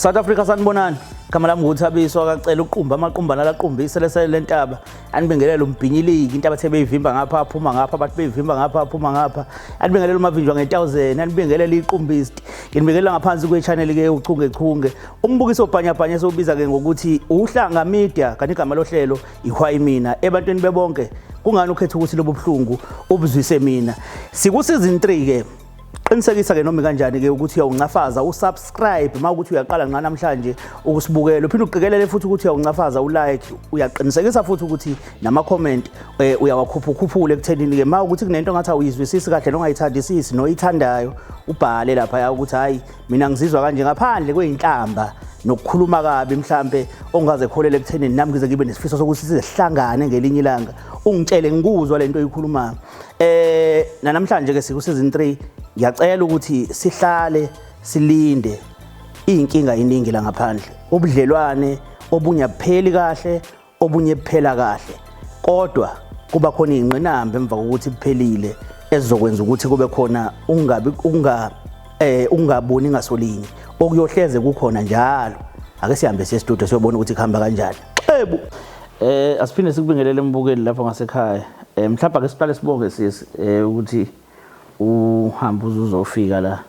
South Africa, sanibonani. Igama lami nguThabiso akacela uqumba amaqumbana laqumbise lesele lentaba. Anibingelele umbhinyiliki into abathe beyivimba ngapha aphuma ngapha abathi beyivimba ngapha aphuma ngapha. Anibingelele umavinjwa nge1000, anibingelele iqumbist. Nginibingelela ngaphansi kwe-channel ke uchunge chunge. Umbukiso obhanyabhanya esiwubiza ke ngokuthi uhlanga media kanti igama lohlelo ihwayi mina ebantwini bebonke. Kungani ukhetha ukuthi lobu buhlungu ubuzwise mina? Siku season 3 ke. Qinisekisa ke noma kanjani ke ukuthi uyawuncafaza usubscribe uma ukuthi uyaqala nqa namhlanje ukusibukela, uphinde uqikelele futhi ukuthi uyawuncafaza ulike, uyaqinisekisa futhi ukuthi nama comment uyawakhupha ukhuphule ekuthenini ke uma ukuthi kunento ngathi awuyizwisisi kahle nongayithandisisi noyithandayo ubhale lapha ya ukuthi hayi mina ngizizwa kanje, ngaphandle kweyinhlamba nokukhuluma kabi mhlambe ongaze kholele ekuthenini nami ngize ngibe nesifiso sokuthi size sihlangane ngelinye ilanga ungitshele ngikuzwa lento oyikhulumayo. Namhlanje ke siku season 3, ngiyacela ukuthi sihlale silinde. Inkinga iningi la ngaphandle, ubudlelwane obunye abupheli kahle, obunye buphela kahle, kodwa kuba khona izingqinamba emva kokuthi kuphelile ezizokwenza ukuthi kube khona ungabi unga eh ungaboni ngasolinye okuyohleze kukhona njalo. Ake sihambe siye studio siyobona ukuthi kuhamba kanjani. Xebu, asiphinde sikubingelele embukeli lapho ngasekhaya. Mhlawumbe ake siqale sibonge sisi ukuthi uhamba uzuzofika la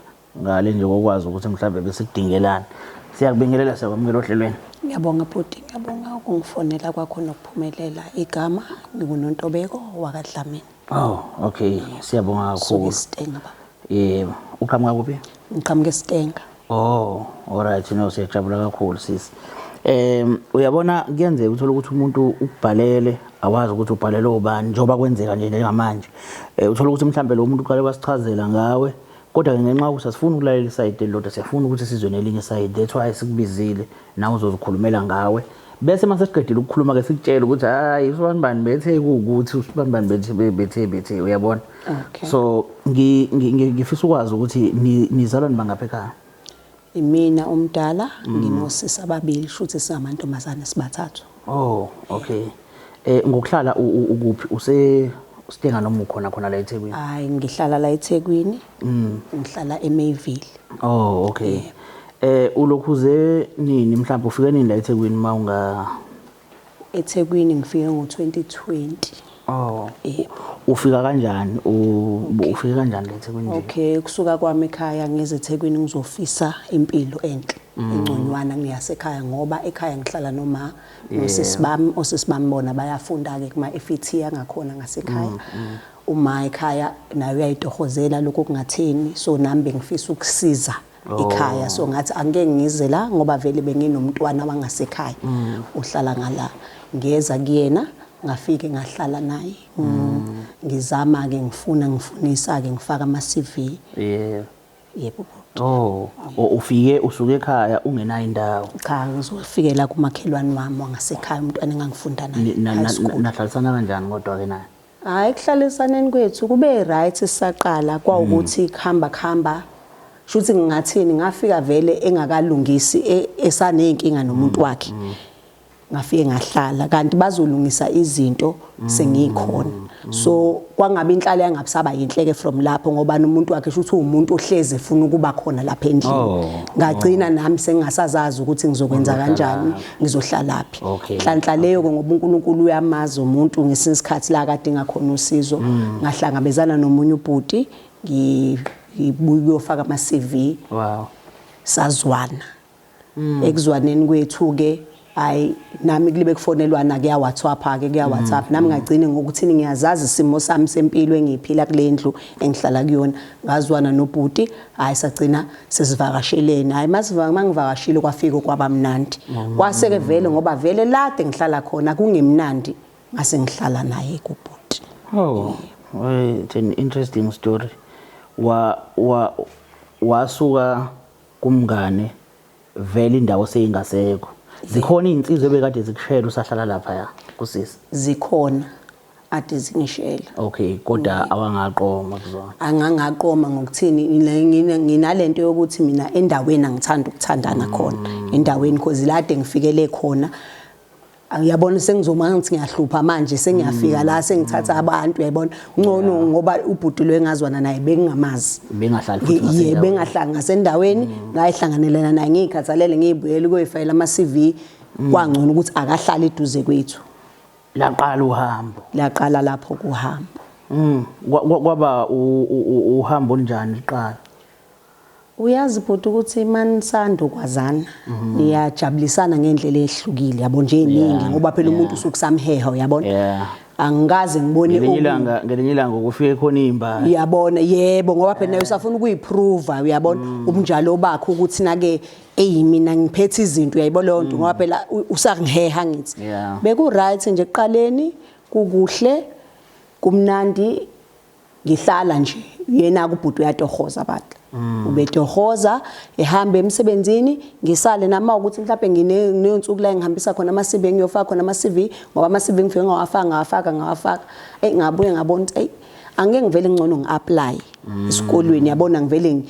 ngale nje kokwazi ukuthi mhlawumbe besikudingelana. Siyakubingelela, siyakwamukela ohlelweni. Ngiyabonga bhuti, ngiyabonga ukungifonela kwakho nokuphumelela. Igama nginguNontobeko wakaDlamini. Oh, okay, siyabonga Suke kakhulu. eStenga baba. Yebo, uqhamuka kuphi? Ngiqhamuka eStenga. Oh, alright, no, siyajabula kakhulu sisi. Uyabona kuyenzeka uthola ukuthi umuntu ukubhalele awazi ukuthi ubhalele ubani njengoba kwenzeka nje njengamanje. Uthola ukuthi mhlambe lo muntu uqale wasichazela ngawe, kodwa ke ngenxa yokuthi asifuni ukulalela isayidi elilodwa, siyafuna ukuthi sizwe nelinye isayidi. That's why sikubizile nawe uzozikhulumela ngawe. Bese mase siqedile ukukhuluma ke sikutshela ukuthi hayi, usibani bani bethe kuwukuthi usibani bani bethe bethe, uyabona. Okay. So ngifisa ukwazi ukuthi nizalwa nibangaphi ekhaya? Imina umdala, nginosisi ababili, shuthi singamantombazane sibathathu. Oh, okay. Ngokuhlala ukuphi? Use Stenga noma ukhona khona la eThekwini? Hayi, ngihlala la eThekwini. Ngihlala eMayville. Oh, okay. Ulokhuze nini, mhlawumbe ufike nini la eThekwini mawunga EThekwini ngifike ngo-2020. Oh. Yebo. Ufika kanjani? Ufike kanjani la eThekwini nje? Okay, kusuka kwami ekhaya ngeze eThekwini ngizofisa impilo enhle, engconywana kuyasekhaya ngoba ekhaya ngihlala noma nosisi bami, osisi bami bona bayafunda ke kuma FET yangakhona ngasekhaya. Uma ekhaya naye uyayitohozela lokho kungatheni, so nami bengifisa ukusiza ekhaya, so ngathi angeke ngize la ngoba vele benginomntwana wangasekhaya uhlala ngala, ngeza kuyena ngafike ngahlala naye. Ngizama ke ngifuna ngifunisa ke ngifaka ama CV. Yebo. Oh, ufike usuke ekhaya ungenayo indawo. Cha, ngizofikela kumakhelwane wami wangasekhaya, umntwana engangifunda naye high school. Nahlalisana kanjani kodwa ke naye? Hayi, kuhlalisaneni kwethu kube right sisaqala, kwawukuthi kuhamba kuhamba shuthi ngingathini, ngafika vele engakalungisi esaneyinkinga nomuntu wakhe. Ngafike ngahlala kanti bazolungisa izinto sengikhona, so kwangabe inhlalo yangabisaba yinhleke from lapho ngoba nomuntu wakhe shuthi uwumuntu ohlezi efuna ukuba khona lapha endlini. Ngagcina nami sengingasazazi ukuthi ngizokwenza kanjani, ngizohlalaphi. Nhlanhla leyo ke ngoba uNkulunkulu uyamazi umuntu ngesinye isikhathi la kadinga khona usizo. Ngahlangabezana nomunye ubhuti ngibuye ukuyofaka ama CV. Sazwana. Ekuzwaneni kwethu ke, hayi nami kulibe kufonelwana kuya WhatsApp ke, kuya WhatsApp, nami ngagcine ngokuthi ngiyazazi isimo sami sempilo engiyiphila kule ndlu engihlala kuyona. Ngazwana nobhuti, hayi sagcina sesivakashelene. Hayi, masivaka mangivakashile kwafika kwaba mnandi, kwase ke vele ngoba vele lade ngihlala khona kungemnandi, ngase ngihlala naye kubhuti. Oh, well, it's an interesting story. Wa wa wasuka kumngane vele indawo seyingasekho. Zikhona izinsizwa ebekade zikushela usahlala lapha ya kusisi? Zikhona ade zingishela. Okay, kodwa awangaqoma kuzona. Angangaqoma ngokuthini, nginalento yokuthi mina endaweni angithanda ukuthandana khona endaweni, because lade ngifikele khona. Uyabona, sengizoma ngithi ngiyahlupha manje, sengiyafika la, sengithatha abantu, uyayibona, ngcono ngoba ubhuti lo engazwana naye bengingamazi. Bengahlali futhi Ye, ngasendaweni. bengahlali ngasendaweni. Ngayihlanganelana naye, ngiyikhathalele, ngiyibuyele kuyifayela ama-CV. Kwangcono ukuthi akahlali eduze kwethu. Laqala uhambo. Laqala lapho kuhambo. Kwaba uhambo olunjani liqala? Uyazi bhuti ukuthi manisanda ukwazana niyajabulisana ngendlela ehlukile, yabo nje, eningi, ngoba phela umuntu usuke samheha, uyabona. Angikaze ngibone Ngelinye ilanga, ngelinye ilanga kufike khona imbali. Uyabona, yebo, ngoba phela naye usafuna ukuyiprova, uyabona, ubunjalo bakhe ukuthi nake eyi mina ngiphethe izinto, uyayibona leyo nto, ngoba phela usangiheha ngithi. Beku right nje ekuqaleni, kukuhle, kumnandi, ngihlala nje, yena kubhuti uyatohoza abantu, ubetohoza, ehamba emsebenzini, ngisale nama ukuthi mhlawumbe ngineyonsuku la engihambisa khona ama CV, ngiyofaka khona ama CV, ngoba ama CV ngifike ngawafaka, ngawafaka, ngawafaka, ey, ngabuye ngabona ukuthi ey, angeke ngivele, ngcono ngi-apply esikolweni, yabona, ngivele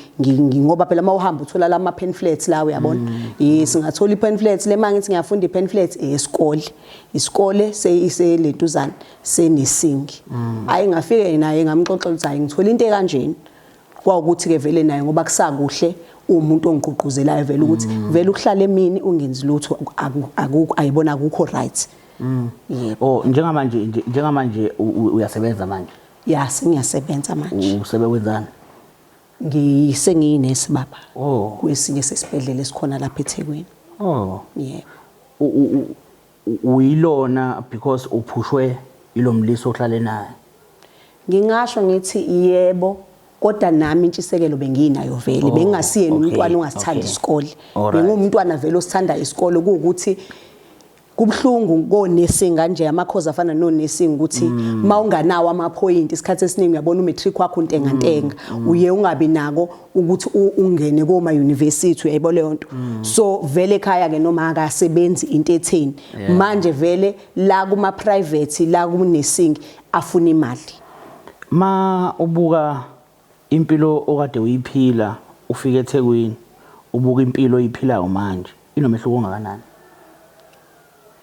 ngoba phela uma uhamba uthola lama pamphlets la, uyabona. Yes, ngathola i-pamphlet le, mangithi ngiyafunda i-pamphlet eyesikole, isikole seyiselentuzana se-nursing. Hayi, ngafike naye ngamxoxela ukuthi hayi, ngithola into ekanjeni. Kwawukuthi ke vele naye, ngoba kusakuhle, umuntu ongigqugquzelayo vele ukuthi vele ukuhlala emini ungenzi lutho akukho, ayibona, akukho right, yebo. Oh, njengamanje njengamanje uyasebenza manje? Ya, sengiyasebenza manje. Usebekwenzani? Ngisengiyinesi, baba. Oh. Kwesinye sesibhedlela esikhona lapha eThekwini. Oh. Yebo. Uyilona because uphushwe ilomlisa ohlale naye? Ngingasho ngithi yebo, kodwa nami intshisekelo bengiyinayo vele. Oh, Bengingasiyena umntwana ongasithanda isikole. Bengumntwana vele osithanda isikole. Kuwukuthi kubhlungu ko-nursing kanje, amakhozi afana no-nursing, ukuthi ma unganawo amaphoyinti isikhathi esiningi, uyabona, umatric wakho untengantenga, uye ungabi nako ukuthi ungene koma university, uyayibona leyo nto. So vele ekhaya ke noma akasebenzi into etheni, manje vele la kuma private, la ku nursing afuna imali. Ma ubuka impilo okade uyiphila ufike eThekwini, ubuka impilo oyiphilayo manje, inomehluko ongakanani?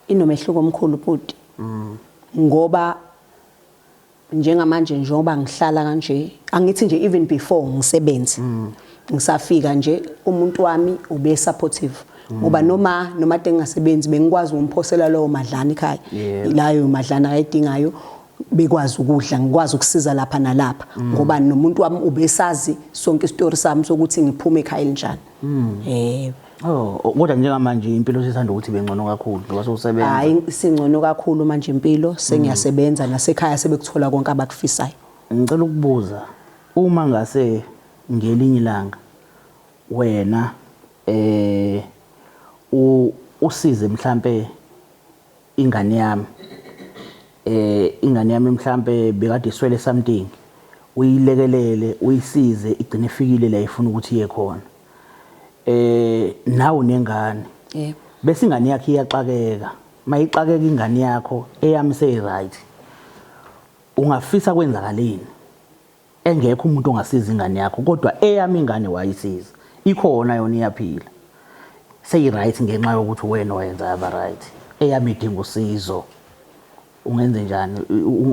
Inomehluko omkhulu bhuti, ngoba njengamanje njengoba ngihlala kanje, angithi nje even before ngisebenze, ngisafika nje, umuntu wami ube supportive, ngoba noma ade ngingasebenzi bengikwazi ukumphosela lowo madlana ekhaya, layo madlana ayidingayo, bekwazi ukudla, ngikwazi ukusiza lapha nalapha, ngoba nomuntu wami ubesazi sonke isitori sami sokuthi ngiphume ekhaya elinjani. Oh, kodwa njengamanje impilo sithanda ukuthi bengcono kakhulu ngoba sowusebenza. Hayi, singcono kakhulu manje impilo, sengiyasebenza, nasekhaya sebekuthola konke abakufisayo. Ngicela ukubuza, uma ngase ngelinye ilanga wena usize mhlambe ingane yami, ingane yami mhlambe bekade iswele something, uyilekelele, uyisize, igcine ifikile la ifuna ukuthi iye khona, nawe unengane, bese ingane yakhe iyaxakeka, mayixakeka ingane yakho, eyami seyi right, ungafisa kwenzakaleni engekho umuntu ongasiza ingane yakho, kodwa eyami ingane wayisiza, ikhona yona, iyaphila, seyi-right ngenxa yokuthi wena wayenza yaba right, eyami idinga usizo, ungenze njani?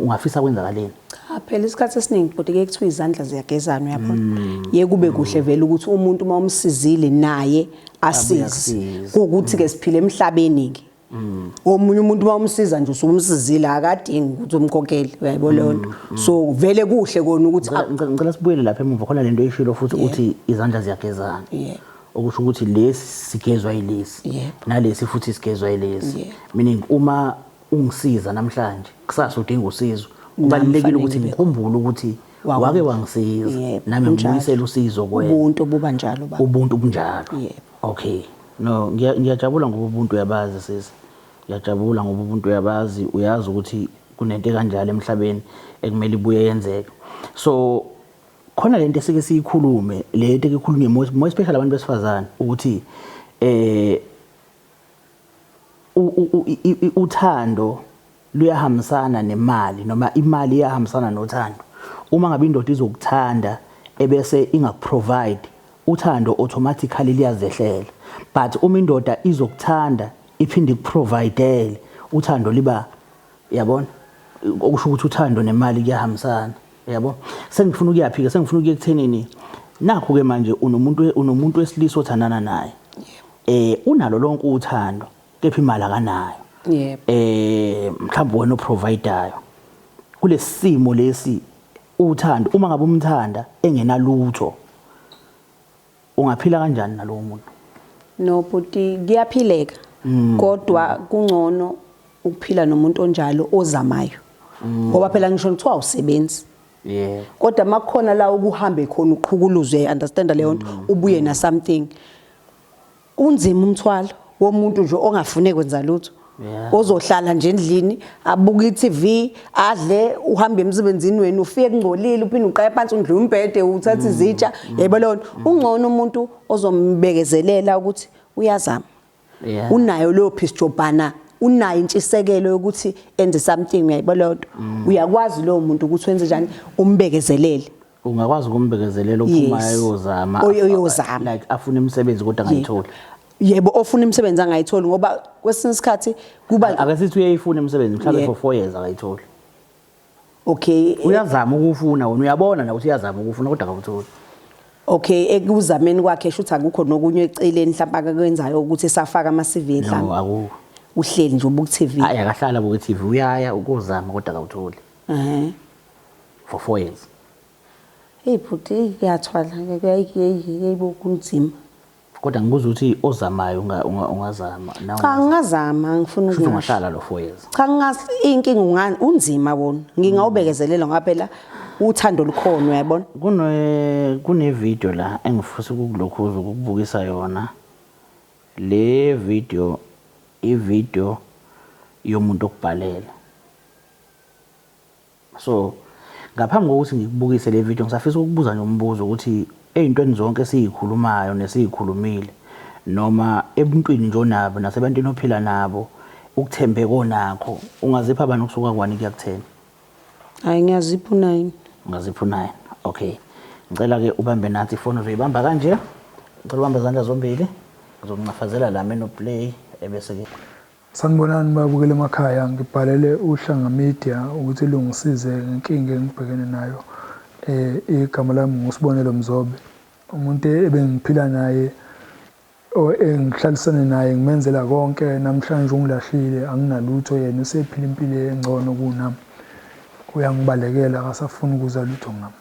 Ungafisa kwenzakaleni? Cha, phela isikhathi esiningi bhuti ke kuthiwa izandla ziyagezana, uyabona. Ye, kube kuhle vele ukuthi umuntu uma umsizile naye asize. Akusize. Kuwukuthi ke siphile emhlabeni ke. Omunye umuntu uma umsiza nje usumsizile, akadingi ukuthi umkhokhele, uyayibona leyo nto. So vele kuhle kona ukuthi Ngicela sibuyele lapha emuva khona lento oyishilo futhi, uthi izandla ziyagezana, okusho ukuthi lesi sigezwa yilesi, nalesi futhi sigezwa yilesi, meaning uma ungisiza namhlanje, kusasa udinga usizo, kubalulekile fanele ukuthi ngibe ngikhumbule ukuthi wake wangisiza, nami kunjalo. ngibuyisele usizo kuwena. Ubuntu buba njalo, baba. Ubuntu bunjalo. Yebo. Okay, no, ngiyajabula ngoba ubuntu uyabazi, sisi, ngiyajabula ngoba ubuntu uyabazi, uyazi ukuthi kunento ekanjalo emhlabeni ekumele ibuye yenzeke. So khona lento esike siyikhulume, le nto ekhulunywe more especially abantu besifazane, ukuthi uthando luyahambisana nemali noma imali iyahambisana nothando. Uma ngabe indoda izokuthanda ebese ingakuprovide uthando, automatically liyazehlela, but uma indoda izokuthanda iphinde ikuprovidele, Uthando liba yabona okusho ukuthi uthando nemali kuyahambisana yabo. Sengifuna ukuyaphi-ke sengifuna ukuya ekuthenini nakhu-ke manje unomuntu unomuntu wesilisa othandana naye. Unalo lonke uthando kepha imali akanayo. Yebo. Mhlawumbe wena oprovidayo. Kulesimo lesi uthando uma ngabe umthanda engenalutho ungaphila kanjani nalowo muntu? No bhuti kuyaphileka. Kodwa kungcono ukuphila nomuntu onjalo ozamayo. Ngoba phela ngisho kuthiwa awusebenzi. Yeah. Kodwa makukhona la ukuhambe khona uqhukuluzwe understand leyo nto ubuye na something. Kunzima umthwalo womuntu nje ongafune kwenza lutho. Yeah. Ozohlala nje endlini abuke i-TV adle uhambe emsebenzini wena ufike kungcolile uphinde uqale phansi undle umbhede uthatha izitsha yebo leyo nto. Ungcono umuntu ozombekezelela ukuthi uyazama. Yeah. Unayo leyo phisijobhana unayo intshisekelo yokuthi enze something uyayibona leyo nto. Uyakwazi lowo muntu ukuthi wenze njani umbekezelele. Ungakwazi ukumbekezelela ophuma Yes. ayozama Oyozama. like afuna imisebenzi kodwa angayitholi. Yebo ofuna imisebenzi angayitholi ngoba kwesinye isikhathi kuba Ake sithi uyayifuna imisebenzi mhlawumbe Yeah. for 4 years akayitholi. Okay. Uyazama ukufuna wena uyabona na ukuthi uyazama ukufuna kodwa akawutholi. Okay ekuzameni kwakhe shuthi akukho nokunye eceleni mhlawumbe akakwenzayo ukuthi esafaka ama CV No mhlawumbe. akukho. Uhleli nje ubuku TV. Hayi akahlala buku TV uyaya ukuzama kodwa akawutholi Eh. for 4 years. Hey bhuti kuyathwala kuyayibo kunzima. Kodwa ngikuza ukuthi ozamayo ungazama nawe. Cha ngingazama ngifuna Futhi ukungasho. ungahlala lo 4 years. Cha ngingas inkinga unzima wona. Ngingawubekezelela ngoba phela uthando lukhona uyabona. Kune video la engifisa ukukulokhuza ukukubukisa yona. Le video i video yomuntu okubhalela. So ngaphambi kokuthi ngikubukise le video ngisafisa ukukubuza nje umbuzo ukuthi ey'ntweni zonke esiyikhulumayo nesiyikhulumile noma ebuntwini nje onabo nasebantwini ophila nabo ukuthembeka onakho ungazipha bani ukusuka kwani kuya kutheni? Hayi ngiyazipha u9. Ungazipha u9. Okay. Ngicela ke ubambe nansi ifoni uzoyibamba kanje. Ngicela ubambe izandla zombili. Ngizokuncafazela la menu play ebese ke Sanibonani babukeli emakhaya, ngibhalele uHlanga Media ukuthi lungisize ngenkinga engibhekene nayo. Igama lami nguSibonelo Mzobe. Umuntu ebengiphila naye engihlalisane naye ngimenzela konke namhlanje ungilahlile anginalutho yena usephila impilo engcono kunami. Uyangibalekela akasafuni ukuzwa lutho ngami.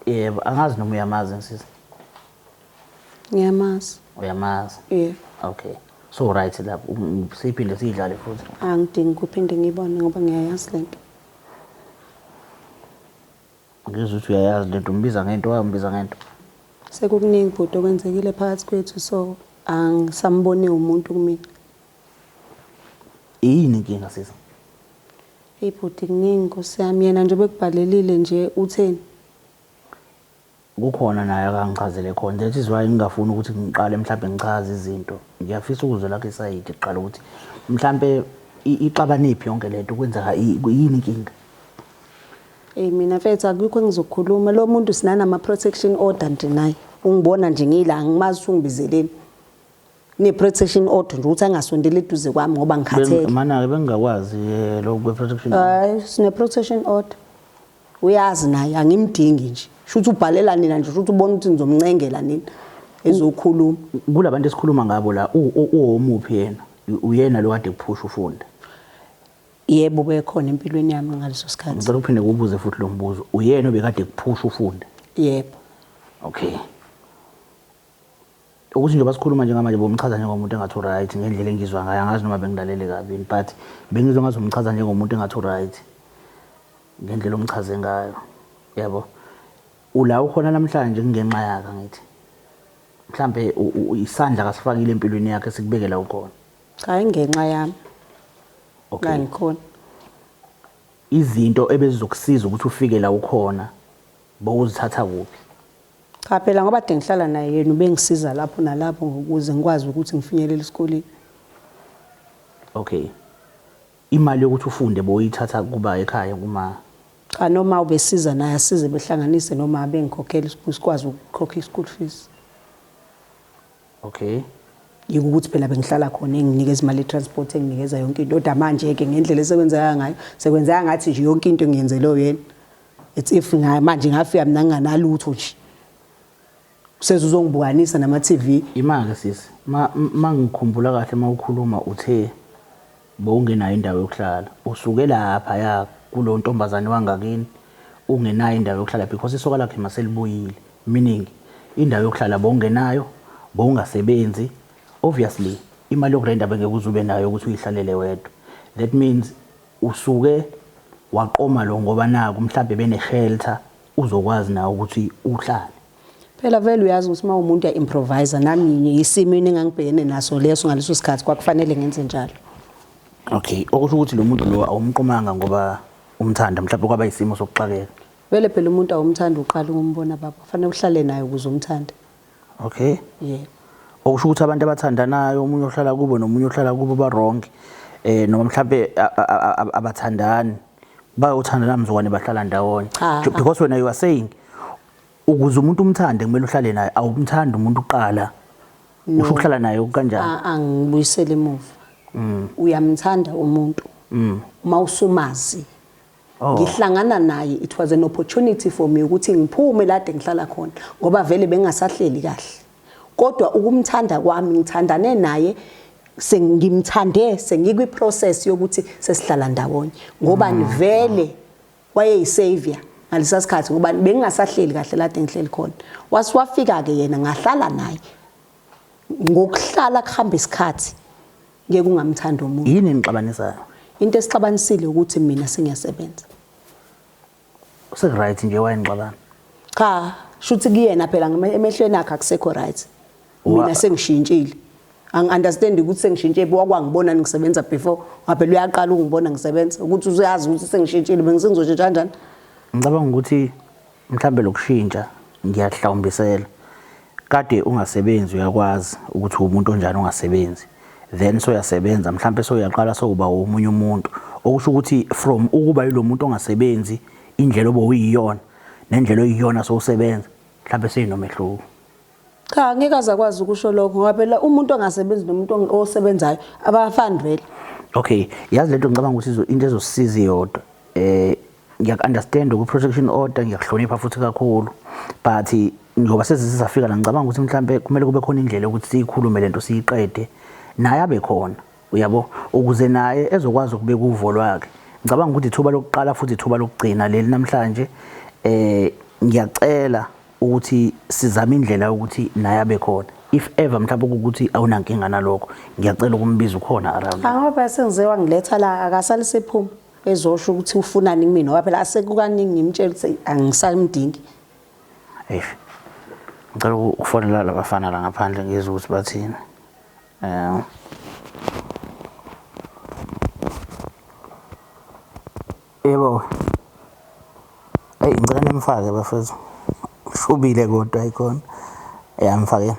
Yebo, angazi noma uyamazi nsizwa. Ngiyamazi. Uyamazi? Yebo. Okay. So right lapho siphinde siyidlale futhi. Angidingi ukuphinde ngiyibone ngoba ngiyayazi lento. Ngizwe ukuthi uyayazi lento umbiza ngento wayombiza ngento. Sekukuningi bhuti okwenzekile phakathi kwethu so angisamboni umuntu kumina. Yini inkinga sisi? Hey bhuti kuningi nkosi yami yena nje bekubhalelile nje utheni? Kukhona naye akangichazele khona. That is why ngingafuni ukuthi ngiqale mhlawumbe ngichaze izinto. Ngiyafisa ukuzwa lakho isayidi kuqala ukuthi mhlambe ixabaniphi yonke lento kwenzeka yini inkinga? Hey mina mfethu akukho engizokhuluma lo muntu sinanama protection order nje naye. Ungibona nje ngila ngimazi ungibizeleni. Ne protection order nje ukuthi angasondeli eduze kwami ngoba ngikhathele. Mana ke bengingakwazi lokhu kwe protection order. Hayi sine protection order. Uyazi naye angimdingi nje. Shuthi ubhalela nina nje shuthi ubona ukuthi ngizomncengela nina ezokhuluma. Kulabantu esikhuluma ngabo la uwomuphi yena? Uyena lo kade kuphusha ufunda. Yebo bekhona empilweni yami ngaleso sikhathi. Ngicela uphinde kubuze futhi lo mbuzo. Uyena obekade kuphusha ufunda? Yebo. Okay. Ukuthi njengoba sikhuluma njengamanje bomchaza njengomuntu engathi uright ngendlela engizwa ngayo angazi noma bengilalele kabi but bengizwa ngathi umchaza njengomuntu engathi uright ngendlela omchaze ngayo yabo. Ula ukhona namhlanje kungenxa yakhe ngithi mhlambe isandla kasifakile empilweni yakhe sikubekela ukhona. Cha ingenxa yami. Okay. Ngikhona. Izinto ebezizokusiza ukuthi ufike la ukhona bowuzithatha kuphi? Cha phela ngoba kade ngihlala naye yena ubengisiza lapho nalapho ngokuze ngikwazi ukuthi ngifinyelele esikoleni. Okay. Imali yokuthi ufunde boyithatha kuba ekhaya kuma? Cha noma ubesiza naye asize behlanganise noma abengikhokhela sikwazi ukukhokha i-school fees. Okay. Yikuthi phela bengihlala khona enginikeza imali ye-transport, enginikeza yonke into, kodwa manje-ke ngendlela esekwenzeka ngayo sekwenzeka ngathi nje yonke into ngiyenzele yena. It's if manje ngafika mina nginganalutho nje, useze uzongibukanisa nama-TV. Ima-ke sisi, ma ngikhumbula kahle uma ukhuluma uthe bowungenayo indawo yokuhlala, usuke lapha ya kulo ntombazane wangakini ungenayo indawo yokuhlala because isoka lakhe maselibuyile, meaning indawo yokuhlala bowungenayo, bowungasebenzi, obviously imali yokurenta bengeke uze ube nayo ukuthi uyihlalele wedwa. That means usuke waqoma lo ngoba naku mhlambe bene-shelter uzokwazi nawe ukuthi uhlale. Phela vele uyazi ukuthi uma umuntu uya-improvise, nami isimo engangibhekene naso leso ngaleso sikhathi kwakufanele ngenze njalo. Okay, okusho ukuthi lo muntu lo awumqomanga ngoba umthanda, mhlawumbe kwaba isimo sokuxakeka. Vele phela umuntu awumthanda uqala ukumbona baba, kufanele uhlale naye ukuze umthande. Okay. Yebo. Okusho ukuthi abantu abathandanayo, omunye ohlala kubo nomunye ohlala kubo, ba wrong, noma mhlawumbe abathandani, bayothandana mzukwane bahlala ndawonye? Cha. Because wena you are saying ukuze umuntu umthande kumele uhlale naye, awumthandi umuntu uqala usho ukuhlala naye kanjani? Angibuyisele emuva. Uyamthanda umuntu uma usumazi. Ngihlangana naye, it was an opportunity for me ukuthi ngiphume lade ngihlala khona ngoba vele bengasahleli kahle. Kodwa ukumthanda kwami, ngithandane naye sengimthande sengikwi process yokuthi sesihlala ndawonye, ngoba vele wayeyisavior ngalesa sikhathi ngoba bengingasahleli kahle lade ngihleli khona. Wasiwafika ke yena, ngahlala naye. Ngokuhlala kuhamba isikhathi ngeke ungamthanda umuntu. Yini enixabanisayo? Into esixabanisile ukuthi mina sengiyasebenza. Seku-right nje, wayenixabana? Cha, shuthi kuyena phela emehlweni akhe akusekho right. Mina sengishintshile. Angi-understand ukuthi sengishintshe, wakwangibona ngisebenza before, ngaphela uyaqala ukungibona ngisebenza ukuthi usuyazi ukuthi sengishintshile, bengisengizoshintsha kanjani? Ngicabanga ukuthi mhlambe lokushintsha ngiyahlawumbisela. Kade ungasebenzi, uyakwazi ukuthi umuntu onjani ungasebenzi, then soyasebenza mhlambe soyaqala sokuba omunye umuntu, okusho ukuthi from ukuba yilo muntu ongasebenzi, indlela obowuyiyona nendlela oyiyona sowusebenza mhlambe seyinomehluko. Cha, ngeke aze akwazi ukusho lokho ngoba phela umuntu ongasebenzi nomuntu osebenzayo abafani vele. Okay, yazi lento ngicabanga ukuthi into ezosisiza iyodwa. Ngiyaku-understand ku-protection order, ngiyakuhlonipha futhi kakhulu, but ngoba sezisafika la, ngicabanga ukuthi mhlambe kumele kube khona indlela yokuthi siyikhulume lento siyiqede, naye abe khona, uyabo, ukuze naye ezokwazi ukubeka uvo lwakhe. Ngicabanga ukuthi ithuba lokuqala futhi ithuba lokugcina leli namhlanje. Ngiyacela ukuthi sizame indlela yokuthi naye abe khona, if ever mhlawumbe ukuthi awunankinga nalokho, ngiyacela ukumbiza, ukhona around. Ngoba sengize wangiletha la, akasali sephuma ezosho ukuthi ufunani kumina, ngoba phela asekukaningi ngimtshela ukuthi angisamdingi. Eish, ngicela ukufonela labafana la ngaphandle ngizwe ukuthi bathini. Yebo. Eyi, ngicela nimfake bafethu. Shubile kodwa ayikhona. Ya, mfake.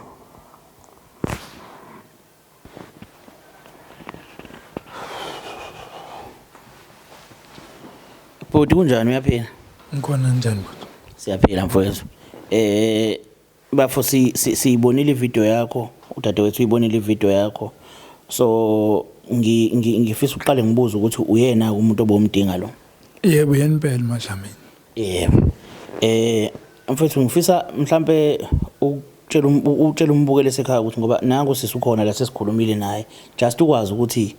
Bhuti, kunjani, uyaphila? Ngikhona, njani bhuti? Siyaphila mfowethu. Bafo, siyibonile ivideo yakho, udadewethu uyibonile ivideo yakho. So ngifisa ukuqale ngibuze ukuthi uyena umuntu obomdinga lo? Yebo, yena impela MaDlamini. Yebo. Mfowethu, ngifisa mhlambe ukutshela utshela umbukeli esekhaya ukuthi ngoba nangu sisi ukhona la, sesikhulumile naye, just ukwazi ukuthi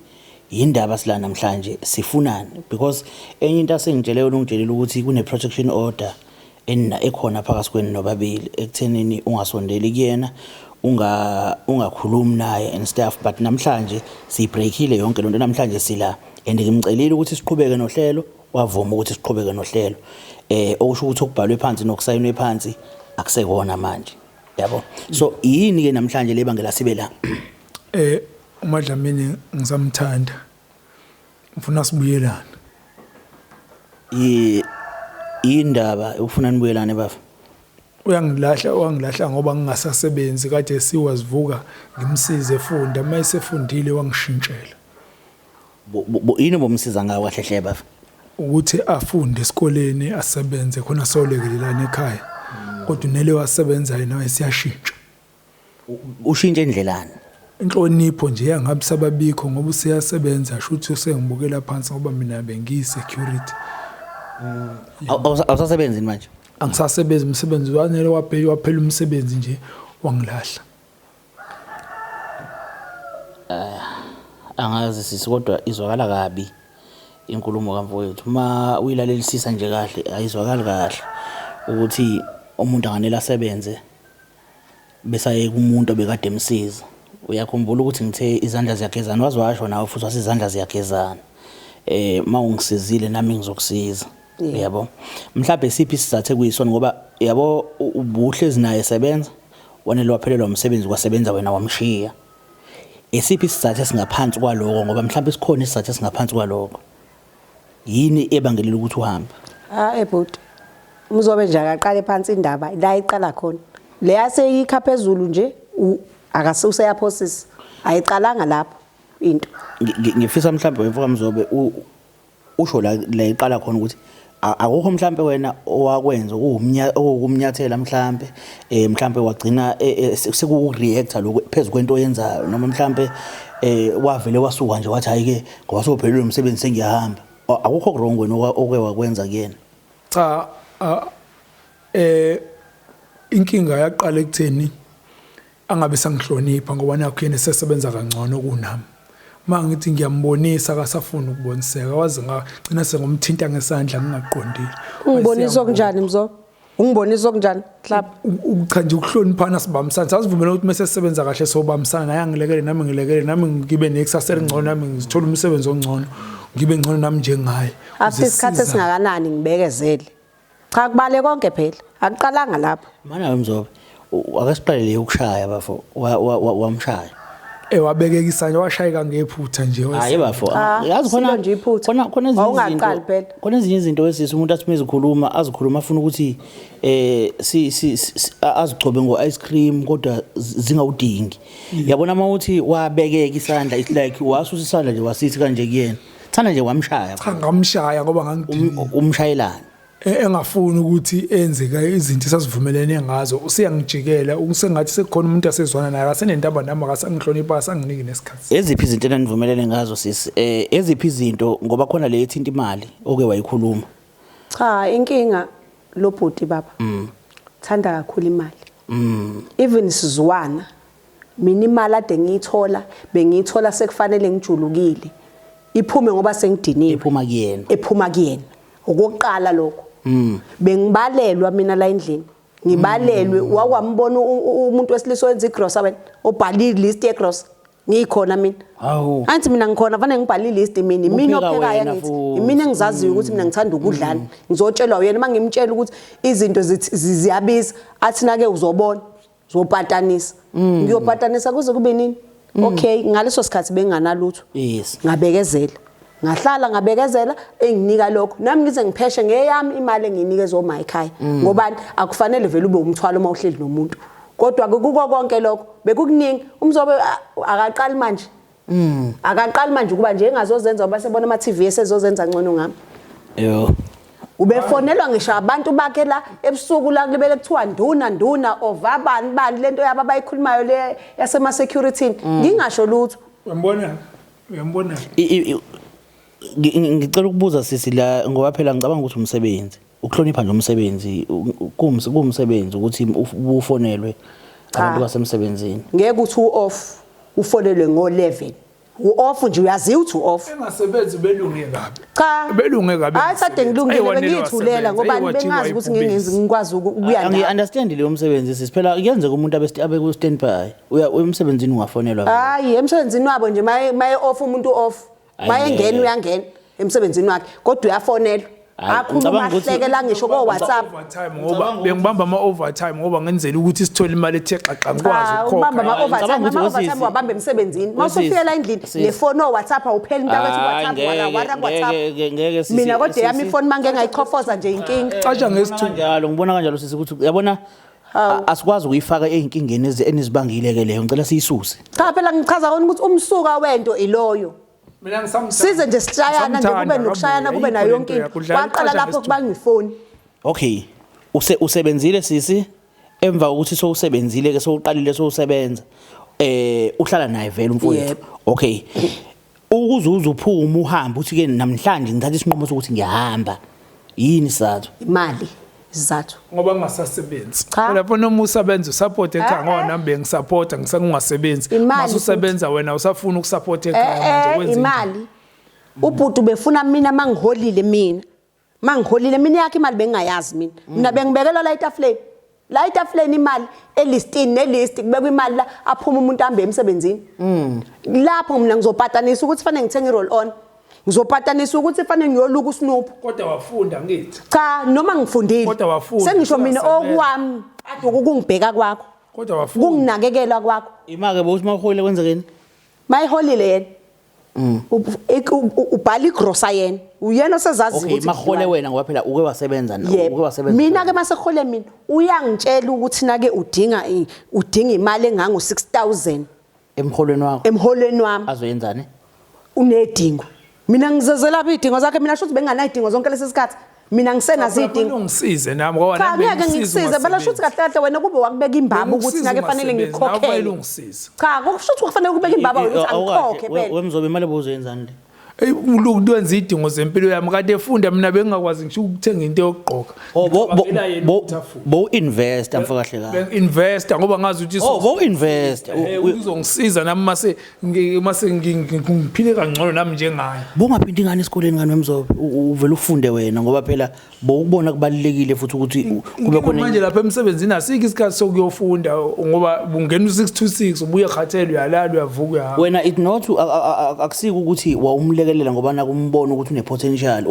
yindaba sila namhlanje sifunani, because enye into asengitshele yona, ungitshelile ukuthi kune protection order enina ekhona phakathi kwenu nobabili ekuthenini ungasondeli kuyena, ungakhulumi naye and stuff, but namhlanje siyibreakile yonke lonto. Namhlanje sila and ngimcelile ukuthi siqhubeke nohlelo, wavuma ukuthi siqhubeke nohlelo, okusho ukuthi okubhalwe phansi nokusayinwe phansi akusekona manje, yabo. So yini ke namhlanje lebangela sibe la? UMadlamini ngisamthanda. Ngifuna sibuyelane. Indaba ufuna nibuyelane, bafa? Uyangilahla, wangilahla ngoba ngingasasebenzi, kade siwazivuka ngimsize efunda, uma esefundile wangishintshela. Yini bomsiza ngawo kahle hle, bafa? Ukuthi afunde esikoleni, asebenze khona solekelelana ekhaya. Kodwa unele wasebenza yena siyashintsha. Ushintshe endlelani? Inhlonipho nje yangabe sababikho ngoba useyasebenza, shuthi usengibukela phansi ngoba mina bengiyi-security. Awusasebenzi manje? Angisasebenzi, umsebenzi wanele waphela, waphela umsebenzi nje wangilahla. Angazi sisi, kodwa izwakala kabi inkulumo kamfowethu. Uma uyilalelisisa nje kahle, ayizwakali kahle ukuthi umuntu anganele asebenze bese ayeka umuntu obekade emsiza. Uyakhumbula ukuthi ngithe izandla ziyagezana, waze washo nawe futhi wathi izandla ziyagezana. Uma ungisizile nami ngizokusiza. Yabo. Mhlawumbe siphi isizathu ekuyisona, ngoba yabo ubuhlezi naye esebenza, wanele waphelelwa umsebenzi, kwasebenza wena wamshiya. Esiphi isizathu esingaphansi kwaloko, ngoba mhlawumbe sikhona isizathu esingaphansi kwaloko. Yini ebangelela ukuthi uhambe? Ah ebhuti. Umzobe nje akaqale phansi indaba la iqala khona. Le yaseyikha phezulu nje akase useyaphosisa. Ayiqalanga lapho into. Ngifisa mhlawumbe wemfoka Mzobe usho la la iqala khona ukuthi akukho mhlambe wena owakwenza okuwumnyathela mhlambe mhlambe wagcina sekureacta lokho phezulu kwento oyenzayo, noma mhlambe wavele wasuka nje wathi hayi ke ngoba sewuphelelwe umsebenzi sengiyahamba. Akukho wrong wena oke wakwenza kuyena? Cha, inkinga yaqala ekutheni angabe sangihlonipha ngoba nakho yena esesebenza kangcono kunami. Uma ngithi ngiyambonisa akasafuni ukuboniseka, waze ngagcina sengomthinta ngesandla ngingaqondile. Ungibonisa okunjani Mzo? Ungibonisa okunjani mhlawumbe? Cha nje ukuhloniphana sibambisana, sasivumela ukuthi mase sisebenza kahle sobambisana, naye angilekele nami ngilekele, nami ngibe nekusasa elingcono, nami ngithole umsebenzi ongcono, ngibe ngcono nami njengaye. After isikhathi esingakanani ngibekezele? Cha, kubale konke phela, akuqalanga lapho. Mana Mzobe, ake siqale ukushaya bafo, wamshaya. Wabekeka isandla, washayeka ngephutha nje. Hayi bafo, yazi khona nje iphutha. Khona khona ezinye izinto. Khona ezinye izinto esisi umuntu athi mezikhuluma azikhuluma afuna ukuthi si si azigcobe ngo ice cream kodwa zingawudingi. Yabona mawuthi wabekeka isandla, it's like wasusa isandla nje wasithi kanje kuyena. Thanda nje wamshaya. Cha, ngamshaya ngoba ngangidiniwe. Umshayelana. Engafuni ukuthi enze izinto esasivumelene ngazo, useyangijikela, usengathi sekukhona umuntu asezwana naye, akasenendaba nami, akasangihlonipha, akasanginiki nesikhathi. Eziphi izinto enanivumelene ngazo sisi? Eziphi izinto, ngoba khona le ethinta imali oke wayikhuluma? Cha, inkinga lo bhuti baba. Thanda kakhulu imali. Even sizwana mina imali ade ngiyithola, bengiyithola sekufanele ngijulukile. Iphume ngoba sengidiniwe. Ephuma kuyena. Ephuma kuyena. Okokuqala lokho. Bengibalelwa mina la endlini. Ngibalelwe, wakwambona umuntu wesilisa owenza igrosa wena, obhala ilist yegrosa. Ngikhona mina. Hawu. Angithi mina ngikhona, fanele ngibhale ilist mina. Imina Upheka ophekayo wena angithi. futhi. Imina engizaziyo ukuthi mina ngithanda ukudlana. Ngizotshelwa uyena uma ngimtshela ukuthi izinto ziyabiza, athi na ke uzobona, uzopatanisa. Ngiyopatanisa kuze kube nini? Okay, ngaleso sikhathi benginganalutho. Ngabekezela. Ngahlala ngabekezela, enginika lokho. Nami ngize ngipheshe ngeyami imali engiyinikezwe oma ekhaya. Ngobani akufanele vele ube umthwalo uma uhleli nomuntu. Kodwa ke kuko konke lokho bekukuningi. Umzobe akaqali manje. Akaqali manje ukuba nje engazozenza ngoba sebona ama TV esezozenza ngcono ngami. Yo. Ubefonelwa ngisho abantu bakhe la ebusuku la kulibele kuthiwa nduna nduna ovabani bani lento yabo abayikhulumayo le yasema security. Ngingasho lutho. Uyambona? Uyambona? Ngicela ukubuza sisi la, ngoba phela ngicabanga ukuthi umsebenzi, ukuhlonipha nje umsebenzi, kuwumsebenzi ukuthi ufonelwe abantu basemsebenzini. Ngeke uthi u-off ufonelwe ngo-11. U-off nje uyaziwa ukuthi u-off. Engasebenzi belunge kabi. Cha. Belunge kabi. Hayi sade ngilungile, bengiyithulela ngoba bengazi ukuthi ngingenzi ngikwazi ukuya ndawo. Angi-understand leyo msebenzi sisi, phela kuyenzeka umuntu abe ku standby. Uya emsebenzini ungafonelwa. Hayi emsebenzini wabo nje maye off umuntu off. Maye ngena uyangena emsebenzini wakhe kodwa uyafonelwa. Akhuluma ahlekela ngisho ko WhatsApp. Overtime ngoba bengibamba ama overtime ngoba ngenzela ukuthi sithole imali ethe xaxa ngikwazi ukukhokha. Ubamba ama overtime, ama overtime wabamba emsebenzini. Mawusufikela endlini le phone o WhatsApp awupheli into abethi WhatsApp wala wara WhatsApp. Mina kodwa yami ifone mangi engayichofoza nje inkinga. Catsha ngesithu kanjalo, ngibona kanjalo sisi ukuthi uyabona asikwazi ukuyifaka ezinkingeni enizibangile ke leyo, ngicela siyisuse. Cha phela ngichaza kona ukuthi umsuka wento iloyo. Mina ngisamthanda. Size nje sishayana nje kube nokushayana kube nayo yonke into. Kwaqala lapho kubanga ifoni. Okay. Usebenzile sisi, emva kokuthi sowusebenzile ke sowuqalile sowusebenza. Uhlala naye vele umfowethu. Yebo. Okay. Ukuze uzuphuma uhambe uthi ke namhlanje ngithatha isinqumo sokuthi ngiyahamba. Yini isizathu? Imali isizathu. Ngoba ngingasasebenzi. Cha. Lapho noma usebenza usupport ekhaya, Eh, ngoba eh. nami bengisupporta ngisakungasebenzi. Imali Mase usebenza wena usafuna ukusupport ekhaya manje Eh wenza imali. Ubhuti ubefuna mina mangiholile mina. Mangiholile mina yakhe imali bengingayazi mina. Mina bengibekela la etafuleni. La etafuleni imali elistini nelist kubekwa imali la, aphuma umuntu ahambe emsebenzini. Lapho mina ngizopatanisa ukuthi fanele ngithenge i-roll on. Ngizopatanisa ukuthi fanele ngiyoluka usnoop. Kodwa wafunda ngithi. Cha, noma ngifundile. Kodwa wafunda, Sengisho mina uyasebenza. okwami kade ukungibheka kwakho. Kodwa wafunda. Kunginakekela kwakho. Imake bowuthi mawuholile kwenzekeni? Mayiholile yena. Ubhala igrosa yena. Uyena osezazi Okay, ukuthi mahole kudliwani. wena ngoba phela uke wasebenza na, Yebo. uke wasebenza. Mina ke masehole mina uyangitshela ukuthi nake udinga imali engango 6000 emholweni wakho. Emholweni wami. Azoyenzani? Unedingo. Mina ngizezela phi idingo zakhe, mina shuthi benganayidingo zonke lesi sikhathi. Mina ngisenazo idingo. Ungisize nami ngoba Cha, nami ngeke bengikusiza ngikusize bala, shuthi ungasebenzi. kahle kahle wena kube wakubeka imbaba ukuthi Bengikusiza nake fanele ungasebenzi, nawe ngikhokhele. kufanele ungisize. Cha, kushuthi kufanele ukubeka imbaba ukuthi angikhokhe phela. Wemzobe imali bozoyenzani le? Ey, ulokhu wenza idingo zempilo yami kade efunda, mina bengingakwazi ngisho ukuthenga into yokugqoka. Oh, bo bo Ngicabangela yena bo ukuthi afunde. bo invest mfo kahle kahle. Bengi-investa ngoba ngazi ukuthi Oh, bo invest. Uzongisiza nami mase ngiphile kangcono nami njengaye. Bongaphindi ingane esikoleni ngani wemzobe? Uvele ufunde wena ngoba phela bowubona kubalulekile futhi ukuthi kube khona manje lapha emsebenzini asikho isikhathi sokuyofunda ngoba ungena u6 to 6, ubuye khathele, uyalala, uyavuka, uyahamba. Wena it not akusiko ukuthi wawumlekelela ngoba nakumbona ukuthi une potential,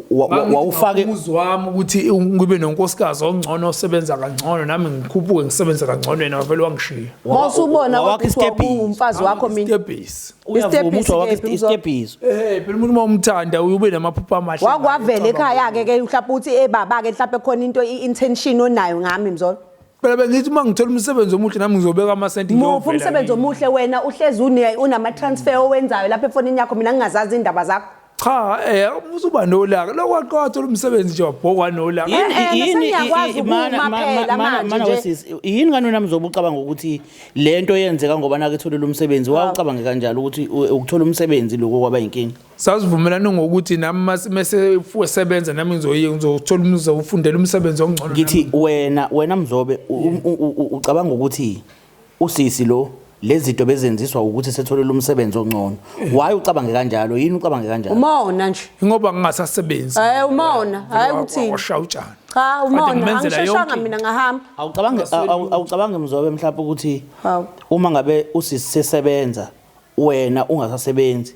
wawufake umuzi wami ukuthi ngibe nonkosikazi ongcono osebenza kangcono, nami ngikhuphuke ngisebenze kangcono, yena wavele wangishiya. Mawusubona wawakha ukuthi isitebhisi. wawungumfazi wakho mina. Isitebhisi. Uyavuma ukuthi wawakha Isitebhisi kephi, Mzobe? isitebhisi. Phela umuntu uma umthanda ube namaphupho amahle. Wakwavela ekhaya ke ke mhlawumbe uthi ebaba ke mhlawumbe khona into i-intention onayo ngami Mzolo. Phela bengithi uma ngithola umsebenzi omuhle nami ngizobeka amasenti Muphi ngiyovela umsebenzi kimi. omuhle wena uhlezi unama transfer owenzayo lapha efonini yakho, mina ngingazazi indaba zakho. Cha, usuba nolaka. Lokho waqathola umsebenzi nje wabhokwa nolaka. Sengiyakwazi ukuma phela manje Mana nje. wesisi, yini ngani wena Mzobe ucabanga ukuthi lento yenzeka ngoba nake etholile umsebenzi? Wawucabange kanjalo ukuthi ukuthola umsebenzi lokho kwaba inkinga? Sasivumelana ngokuthi nami mase sebenza nami ngizothola ngizofundela umsebenzi ongcono. Ngithi wena Mzobe ucabanga ukuthi usisi lo lezi zinto bezenziswa ukuthi setholele umsebenzi ongcono. Why ucabange kanjalo? Yini ucabange kanjalo? Umona nje. Ngoba ngingasasebenzi. Umona, hayi ukuthini. Washaya utshani. Cha, umona, Kade ngimenzela angisheshanga yonke mina ngahamba. Awucabange Mzobe mhlawumbe ukuthi Hawu. uma ngabe usisi sesebenza wena ungasasebenzi,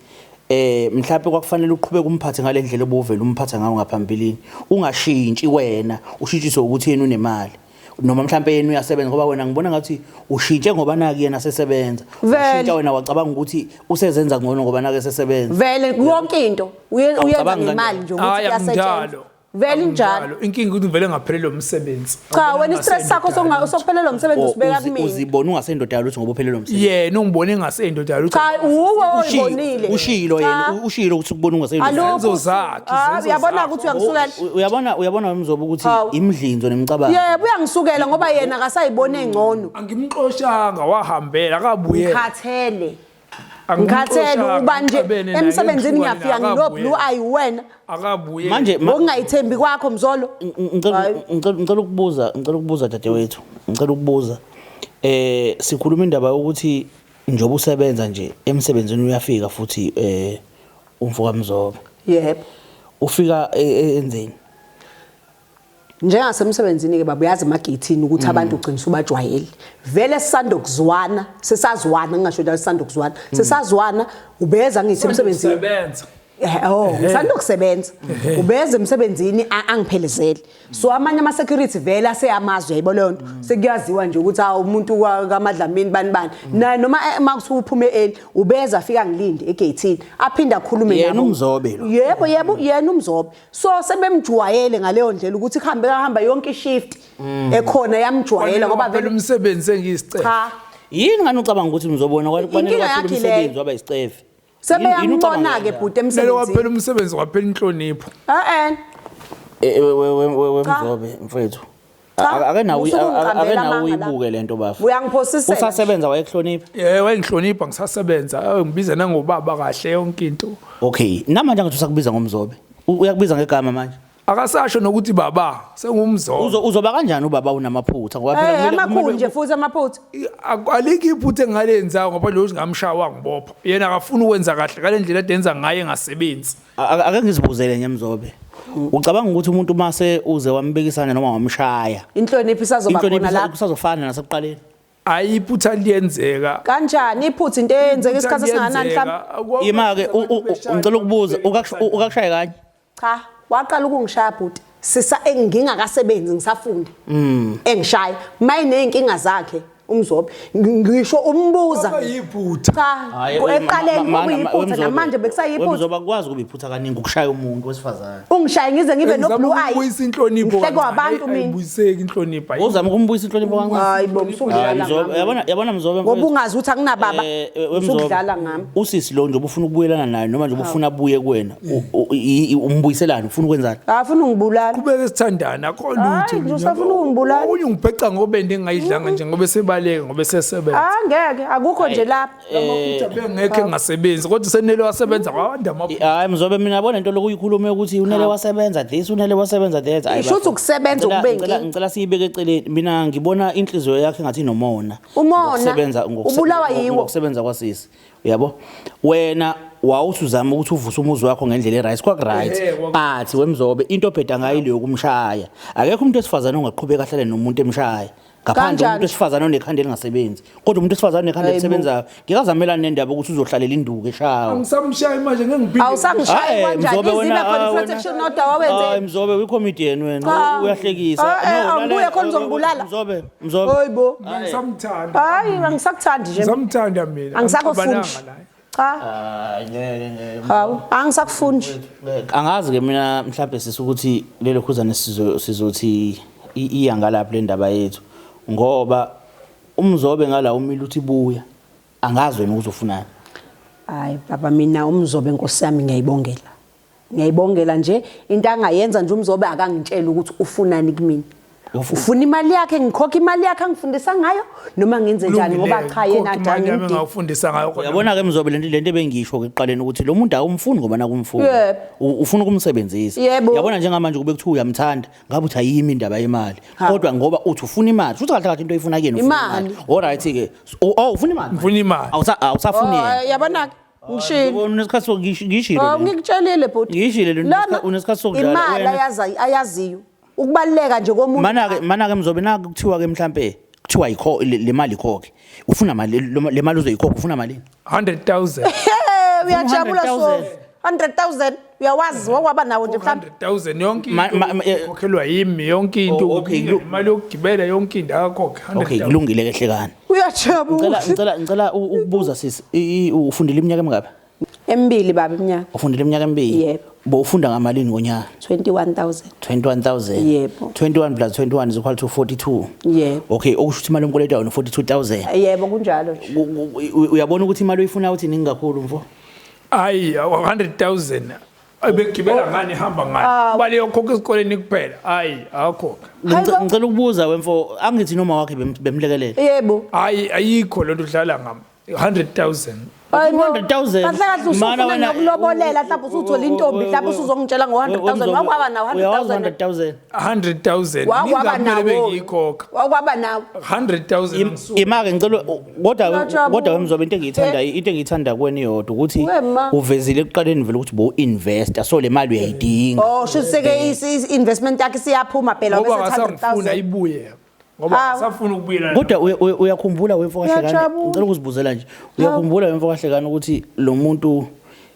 mhlawumbe kwakufanele uqhubeke umphathe ngalendlela obuvela umphatha ngayo ngaphambilini, ungashintshi wena, ushintshiswe ukuthi yena unemali noma mhlawumbe yena uyasebenza, ngoba wena ngibona ngathi ushintshe ngoba naki yena sesebenza. Vele. Ushintsha wena wacabanga ukuthi usezenza ngcono ngoba nake sesebenza. Vele yonke into uyenza Awucabangi ngemali kanjalo? nje ukuthi Hayi, kuyasetshenzwa. akunjalo. Vele injalo. Akunjalo. Inkinga ukuthi ngivele ngaphelelwa umsebenzi. Cha, wena i-stress sakho sokuphelelwa umsebenzi Oh, usibeka kumina. Uzibona ungasendoda yalutho ngoba uphelelwe umsebenzi. Yena ungibone engasendoda yalutho. Cha, uwe oyibonile. Ushilo Cha. yena, ushilo ukuthi ukubona ungasendoda. Alokhu Izenzo zakhe, Ah, izenzo uyabona zakhe. ukuthi uyangisukela. Uyabona Mzobe ukuthi Hawu. imidlinzo nemicabango. Yebo, uyangisukela ngoba yena akasayibone engcono. Angimxoshanga, wahambela akabuyela. Ngikhathele. Ngikhathele uba nje emsebenzini ngiyafika ngino blue eye wena. Akabuye. Manje Ngokungayithembi kwakho Mzolo. Hayi. Ngicela ukubuza dadewethu. Ngicela ukubuza. Sikhuluma indaba yokuthi njengoba usebenza nje emsebenzini uyafika futhi umfo kaMzobe. Yebo. Ufika enzeni? Njengasemsebenzini ke baba, uyazi emageyithini ukuthi abantu ugcina usubajwayele. Vele sisandokuzwana, sesazwana, ngingasho njalo sisandokuzwana. Sesazwana, ubeza ngithi emsebenzini. Sebenza. Oh, ngisandokusebenza. Ubeza emsebenzini angiphelezele. So amanye ama security vele aseyamazwe, yayibo leyo nto. Sekuyaziwa nje ukuthi hawu umuntu kaMadlamini bani bani. Naye noma makuthiwa uphume early, ubeza afika ngilinde egeyithini, aphinde akhulume Yena nabo. uMzobe lo. Yebo, yebo, yena uMzobe. So sebemjwayele ngaleyo ndlela ukuthi kuhambe kahamba yonke ishift ekhona yamjwayela ngoba vele vele umsebenzi engiyisicefe. Cha. Yini ngani ucabanga ukuthi Mzobe wena kwanele Inkinga wathola yakhe umsebenzi leyo. waba isicefe? Yini ucabanga Sebeyambona ke kanjalo? bhuti Lelo waphela emsebenzini. umsebenzi waphela inhlonipho. Eh eh. We Cha. Mzobe mfethu. Cha, Ake nawe usuke ungiqambela ake nawe amanga la. uyibuke lento bafo. Uyangiphosisela. Usasebenza wayekuhlonipha. Yebo, wayengihlonipha ngisasebenza, ngibiza nangobaba kahle yonke into. Okay, namanje angathi usakubiza ngomzobe. Uyakubiza ngegama manje. Akasasho nokuthi baba, sengumzobe. Uzoba kanjani ubaba unamaphutha ngoba phela Eh kumele amakhulu nje futhi amaphutha. Alikho iphutha engalenzayo ngaphandle kokuthi ngamshaya wangibopha. Yena akafuni ukwenza kahle ngale ndlela adenza ngayo engasebenzi. Ake ngizibuzele nje Mzobe. Ucabanga ukuthi umuntu mase uze wambekisana noma wamshaya Inhlonipho isazoba inhlonipho khona lapho. kusazofana nasekuqaleni? Hayi iphutha liyenzeka. Kanjani iphutha into eyenzeka isikhathi esingakanani mhlawumbe? Ima-ke ngicela ukubuza ukakushaya kanye? Cha, waqala ukungishaya bhuti. Sisa engingakasebenzi ngisafunda. Engishaya. Mayineyinkinga zakhe umzobe. Ngisho umbuza. Kwaba yiphutha. Cha, ekuqaleni kwakuyiphutha namanje bekusayiphutha. Wemzobe akwazi ukuba iphutha kaningi ukushaya umuntu wesifazane. Ungishaye ngize ngibe no blue eye. Ngizama inhlonipho. Ngihlekwa abantu mina. Ayibuyiseki inhlonipho. Uzama ukumbuyisa inhlonipho kancane. Hayi bo, usudlala Mzobe, ngami. yabona yabona Mzobe. Ngoba ungazi ukuthi akunababa. Wemzobe, Usudlala ngami. Usisi lo nje ubufuna ukubuyelana naye noma nje ubufuna abuye kuwena. Umbuyiselani ufuna ukwenzani? Afuna ungibulala. Qhubeke sithandana akho lutho. Hayi, nje usafuna ukungibulala. Okunye ungibheca ngobende engingayidlanga nje ngoba sebaleka ngoba sesebenza. Ah ngeke, akukho nje lapha. Amaphutha bengekho engasebenzi kodwa senele wasebenza kwawanda amaphutha. Hayi Mzobe mina yabona into lokuyikhuluma ukuthi unele wasebenza this unele wasebenza that. Hayi, Isho ukuthi bafo. ukusebenza ukube inkinga. Ngicela siyibeke eceleni. Mina ngibona inhliziyo yakhe ngathi inomona. Umona? Ngokusebenza Ubulawa yiwo. ngokusebenza kwasisi. Uyabo? Wena wawuthi uzama ukuthi uvuse umuzi wakho ngendlela e-right kwaku-right but wemzobe into obheda ngayo ile yokumshaya akekho umuntu wesifazane ongaqhubeka ahlale nomuntu emshaya ngaphandle Kanjani? umuntu wesifazane onekhanda elingasebenzi kodwa umuntu wesifazane onekhanda Hayibo. elisebenzayo ngeke azamelane nendaba ukuthi uzohlalela induku eshawa Angisamshayi manje ngeke ngiphinde. Awusangishayi Hayi, kanjani? Mzobe Izibe wena, khona ah, i-protection order Hayi wawenze. Mzobe uyi-comedian wena Cha. uyahlekisa Ah, eh, No, angibuye lalela, khona uzongibulala. Mzobe Mzobe Hayibo. Ngisamthanda. Hayi angisakuthandi nje. Ngisamthanda mina. Angisakufuni. Angixabananga naye. Cha. Hayi, ngeke ngeke Hawu, angisakufuni nje. Angazi ke mina mhlawumbe sisukuthi lelo khuzane sizothi iya ngalapha le ndaba yethu ngoba umzobe ngala umile uthi buya angazi wena ukuthi ufunani. Hayi baba mina umzobe nkosi yami ngiyayibongela. Ngiyayibongela nje into angayenza nje umzobe akangitshela ukuthi ufunani kumina. Ufuna imali yakhe ngikhokha imali yakhe angifundisa ngayo noma ngenze njani ngoba cha yena Khokha imali yami angidingi. engawufundisa ngayo khona. Uyabona ke Mzobe lento ebengisho ke ekuqaleni ukuthi lo muntu awumfuni ngoba nakumfuni. Yebo. Ufuna ukumsebenzisa. Yebo. Yabona njengamanje kube kuthiwa uyamthanda ngabe uthi ayimi indaba yemali. Ha. Kodwa ngoba uthi ufuna imali, futhi kahle kahle into oyifuna kuyena ufuna Imali. All right ke. Oh ufuna imali. Ngifuna imali. Awusafuni Oh, yena. yabona ke ngishilo. Ubona unesikhathi ngishilo. Oh le nto. ngikutshelile bhuti. Ngishilo le nto, Lona, unesikhathi sokudlala, Imali wena. ayaziyo. Ukubaluleka nje komuntu. Mana ke Mzobe na kuthiwa ke mhlambe kuthiwa ayikho le mali ikhokhe. Ufuna mali le mali uzoyikhokha ufuna malini? 100,000. Hey, uyajabula so 100,000. 100,000 uyawazi wakwaba nawo nje mhlawumbe. 100,000 yonke into ikhokhelwa yimi yonke into. Oh, okay, Imali yokugibela yonke into akakhokhe Okay, 100,000. kulungile ke hlekana. Uyajabula. Ngicela ukubuza sisi, ufundile iminyaka emingaphi? Emibili baba iminyaka. Ufundile iminyaka emibili? Yebo. Bo ufunda ngamalini ngonyaka? 21,000. 21,000. Yebo. 21 plus 21 is equal to 42. Yebo. Okay, okusho ukuthi imali yomkweleti yona 42,000. Yebo kunjalo nje. Uyabona ukuthi imali oyifuna uthi iningi kakhulu mfo? Hayi 100,000. Ebegibela ngani ihamba ngani? Imali yokhokha esikoleni kuphela. Hayi akakhokhe. Ngicela ukubuza wemfo, angithi noma wakhe bemlekelela. Yebo. Hayi ayikho lento udlala ngami. 100,000. 100,000. Kahle kahle usufuna nokulobolela mhlawumbe usuthola intombi mhlawumbe usuzongitshela ngo-100,000 wakwaba nawo Uyawazi 100,000. 100,000. 100,000. Wakwaba Ningakumele nawo. bengiyikhokha. Wakwaba nawo. 100,000 ngisuka. Imake ngicela kodwa Uyajabula. kodwa wemzobe into engiyithanda kuwena iyodwa ukuthi Wema. uvezile ekuqaleni vele ukuthi bo investor so le mali uyayidinga. Oh shuthi seke investment yakhe siyaphuma phela Ngoba bese akasangifuni 100,000. ayibuye. Ngoba Hawu. akasafuni ukubuyela. Kodwa uyakhumbula wemfo kahle kani? Uyajabula. Ngicela ukuzibuzela nje. Uyakhumbula wemfo kahle kani ukuthi lo muntu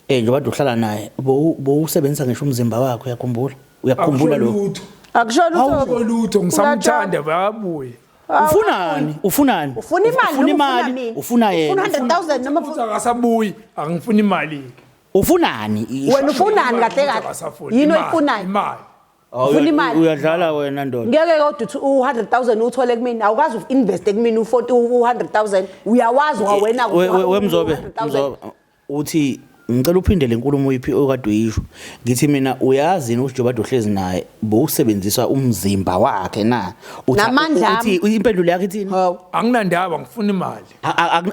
njengoba uhlala naye bowusebenzisa ngisho umzimba wakhe uyakhumbula? Uyakhumbula Akusho lokho? lutho. Akusho lutho. Akusho lutho ngisamthanda bayabuye. Ufunani? Ufunani? Ufuna imali Ufuna noma ufuna imali? mina? Ufuna yena? Ufuna 100,000 noma Futhi akasabuyi angifuni imali. Ufunani? wena ufunani kahle kahle? Akasafuni. Yini Imali, oyifunayo? Imali. Ufuna imali? Uyadlala wena ndoda. Ngeke kodwa uthi u-100,000 uthole kumina awukazi u-investe kumina u-40 u-100,000 uyawazi wena Wemzobe Mzobe uthi Ngicela uphinde le nkulumo uyiphi okade uyisho. Ngithi mina uyazi yini ukuthi njengoba kade uhlezi naye bowusebenzisa umzimba wakhe na? Uthi Namandla ami. uthi impendulo yakhe ithini? Hawu. Anginandaba ngifuna imali.